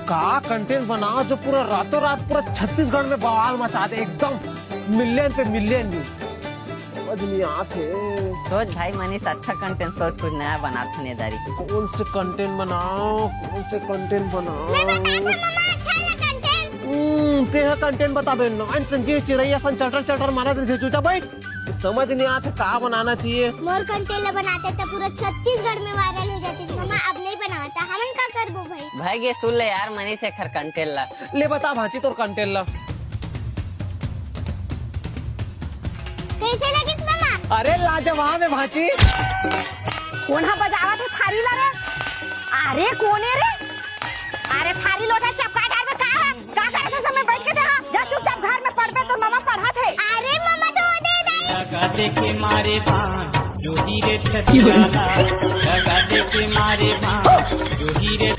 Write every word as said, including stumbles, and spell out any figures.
का कंटेंट बनाओ जो पूरा रातों रात पूरा छत्तीसगढ़ में बवाल मचा दे, एकदम मिलियन पे मिलियन व्यूज। समझ नहीं आत हे। सोच भाई मनीष, अच्छा कंटेंट सोच, कुछ नया बनात हन ये दारी। कौन से कंटेंट बनाओ, कौन से कंटेंट बनाओ? मैं बताता मामा, अच्छा वाला कंटेंट। हम्म, तेहा कंटेंट बताबे, नान चंजीर चिरैया सन चटर चटर मारत रहिथे, चुपचाप बैठ। समझ नहीं आत हे का बनाना चाहिए। मोर कंटेंट ला बनाते तो पूरा छत्तीसगढ़ में वायरल हो जाती। मामा अब नहीं बनावत, हमन का करबो भाई? भाई ये सुन ले यार मनीष एखर कंटेंट ला। ले बता भांची तोर कंटेंट ला। कैसे लगिस मामा? अरे लाजवाब हे भांची। कोन हा बजावत हे थारी ला रे? अरे कोन हे रे? अरे थारी लोटा चपका डारबे का? का करे से समय बैठ के देहा? जा चुपचाप घर में पढ़बे, तोर मामा पढ़त हे। अरे मामा तो दे दाई। लगा दे के मारे बाण, जो हीरे छतियाला। लगा दे के मारे बाण, जो हीरे